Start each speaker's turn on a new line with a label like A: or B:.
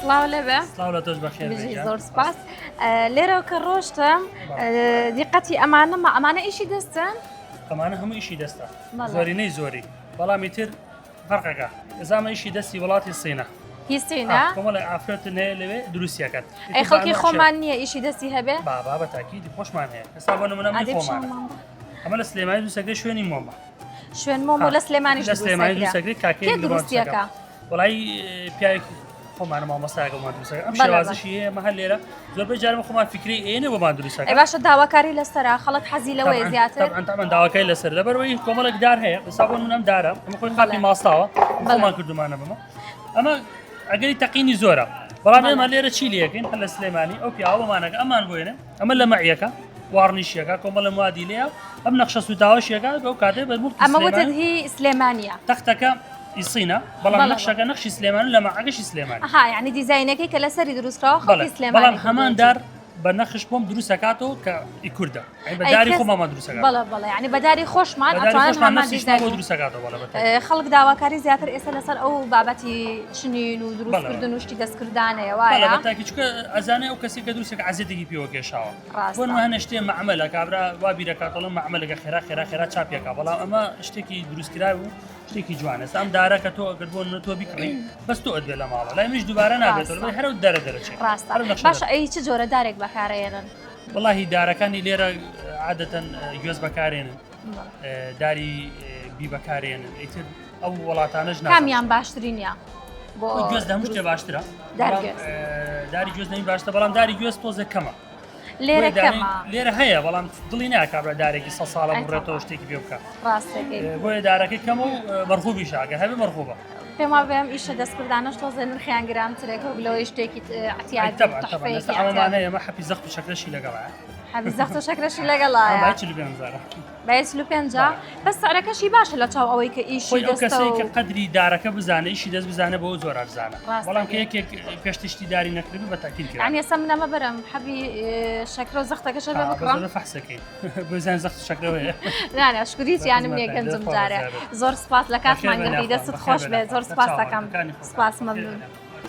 A: سڵاو لێبێ
B: سڵاو لە تۆش بەخێر
A: بژی زۆر سپاس لێرەوە کە ڕۆشتم دیقەتی ئەمانە ما ئەمانە ئیشی دەستن
B: ئەمانە هەموو ئیشی دەستە زۆرینەی زۆری بەڵامی تر فەرقەکە ئەزامە ئیشی دەستی وڵاتی سینە
A: هی سینە
B: کۆمەڵی ئافرەت هەیە لەوێ دروستیەکەن
A: ئەی خەڵکی خۆمان نییە ئیشی دەستی هەبێ
B: بابا بە تاکیدی خۆشمان هەیە ئێستا بۆ نمونە من خۆمان ئەمە لە سلێمانی دروستەکەی شوێنی مۆمە
A: شوێن مۆمە لە سلێمانی
B: لە سلێمانی دروستەکەی کاکەی
A: دروستیەکە
B: وڵی پیاوێکی خۆمانە مامۆستاکە بۆمان دروستەکە ئەم شێوازشی هەیە مە هەر لێرە زۆربەی جار خۆمان فکری ئێنە بۆمان دروستەکە
A: ئەی باشە داواکاری لەسەرە خەڵک حەزی لەوەیە زیاتر
B: طبعا طبعا داواکاری لەسەر لەبەرەوەی کۆمەڵێک دار هەیە ئێستا بۆ من ئەم دارە ئەمە خۆی قاپی ماستاوە خۆمان کردومانە بەمە ئەمە ئەگەری تەقینی زۆرە بەڵام ئێمە لێرە چی لەکەین هەر لە سلێمانی ئەو پیاوەمانەکە ئەمان بۆێنە ئەمە لە مەعیەکە واڕنیشیەکە کۆمەڵە موادی لێیە ئەم نەخشە سوتاوەشیەکە بەو کاتێ بە موڵکی
A: ئەمە وتت
B: سلێمانی
A: هی سلێمانیە
B: تەختەکە ئی سینە بەڵام
A: بەڵێ.
B: نەخشەکە نەخشی سلێمانی لە مەعەکەشی سلێمانی
A: ئەها یعنی دیزاینەکەی کە لەسەری دروستکراوە
B: بەڵێ
A: خەڵکی سلێمانی
B: بەڵام هەمان
A: کردوویەتی.
B: دار بە نەخش بۆم دروستەکاتەوە کە ئی کوردە ئەی بە
A: ئەی
B: داری
A: کەس
B: خۆمانمان دروستەکات
A: بەڵێ بەڵێ یعنی بە داری خۆشمان
B: بە داری
A: ئەتوانن
B: خۆشمان
A: هەمان
B: نەفسیشمان
A: دیزاین
B: بۆ دروستەکاتەوە بەڵێ بە تەواو.
A: ئێ، خەڵک داواکاری زیاتر ئێستا لەسەر ئەو بابەتی چنین و
B: بەڵێ
A: دروستکردن و شتی دەستکردانەیە
B: بەڵێ
A: وایە
B: بە تاکی چونکە ئەزانێ ئەو کەسێک کە دروستێک عەزێتێکی پێوە کێشاوە بۆ
A: ڕاستە
B: نمونە هەنێ شتێ مەعمەلە کابرا وا بیرەکاتەوە مەعمەلەکە خێرا خێرا خێرا چاپیەکە بەڵام ئەمە شتێکی دروستکراو و شتێکی جوانە ئێستا ئەم دارە کە تۆ ئەگەر بۆ نمونە تۆ بیکڕی بەس تۆ ئەتبێ لە ماڵە لای منیش دووبارە نابێتەوە
A: ڕاستە
B: لەبەر هەر ئەو دارە دەرەچێ
A: ڕاستە
B: هەر ئەو نەخشە
A: باشە
B: دەرەچێ
A: ئەی چ جۆرە دارێک بەکارەیەنن
B: وەڵاهی دارەکانی لێرە عادەتەن گوێز بەکارێنن داری بی بەکارێنن ئیتر ئەو وڵاتانەش نازانم
A: کامیان باشترینە بۆ
B: گوێز لە هەموو شتێ باشترە
A: دار
B: بەڵام
A: گوێز
B: داری گوێز نەوی باشترە بەڵام داری گوێز تۆزێک کەمە
A: لێرە
B: بۆیە دانەی
A: کەمە
B: لێرە هەیە بەڵام دڵی ناکا بە دارێکی سە ساڵە
A: ئەی
B: بڕێتەوە
A: تەبعەن
B: شتێکی پێ بکە
A: ڕاستەکەی
B: بۆیە دارەکەی کەمە و مەرغوبیشە ئەگەر هەبێ مەرغوبە
A: پێم وابێ ئەم ئیشە دەستکردانەش تۆزێ نرخیان گرانترێک وەک لەوەی شتێکی
B: ئەی
A: عتیادی
B: تەبعەن تەبعەن ئێستا
A: تحفەیەکی
B: ئەمەمان
A: عتیادی
B: هەیە ئەمە حەپی زەخت و شەکرەشی لەگەڵایە
A: حەبی زەخت و شەکرەشی
B: ئەم
A: لەگەڵایە
B: بای 45 هەزارە
A: بای 45
B: بەڵێ
A: بەس سعرەکەشی باشە لە چاو ئەوەی کە ئیشی
B: خۆی ئەو
A: دەستە
B: کەسەی
A: و
B: کە قەدری دارەکە بزانێ ئیشی دەست بزانێ بۆ زۆر ئەرزانە بەڵام کە
A: ڕاستەکەی
B: یەکێک پێشتر شتی داری نەکردبێ بە تاکید
A: یعنی
B: گرانە
A: ئێستا من ئەمە بەرم حەبی شەکرە و زەختەکەشە بێ
B: ها بەس
A: بکڕم
B: ئەمە فەحسەکەین بزان زەخت و شەکرەوە هەیە
A: نا نا شکریت
B: بە
A: یانم نییە
B: خزمەتتان
A: گەنجم
B: دەست خۆش
A: جارێ
B: بەزیابێت
A: زۆر سپاس لە
B: بەخێر
A: کاتمان
B: بێن
A: گرتی
B: یاخوا
A: دەستت
B: بەخێر
A: خۆش
B: بێن
A: بێت
B: یاخوا
A: زۆر
B: سەر
A: سپاس
B: چاوان
A: دەکەم
B: دەکانی خۆتان
A: سپاس
B: بەخێر
A: مەمنون
B: بێن.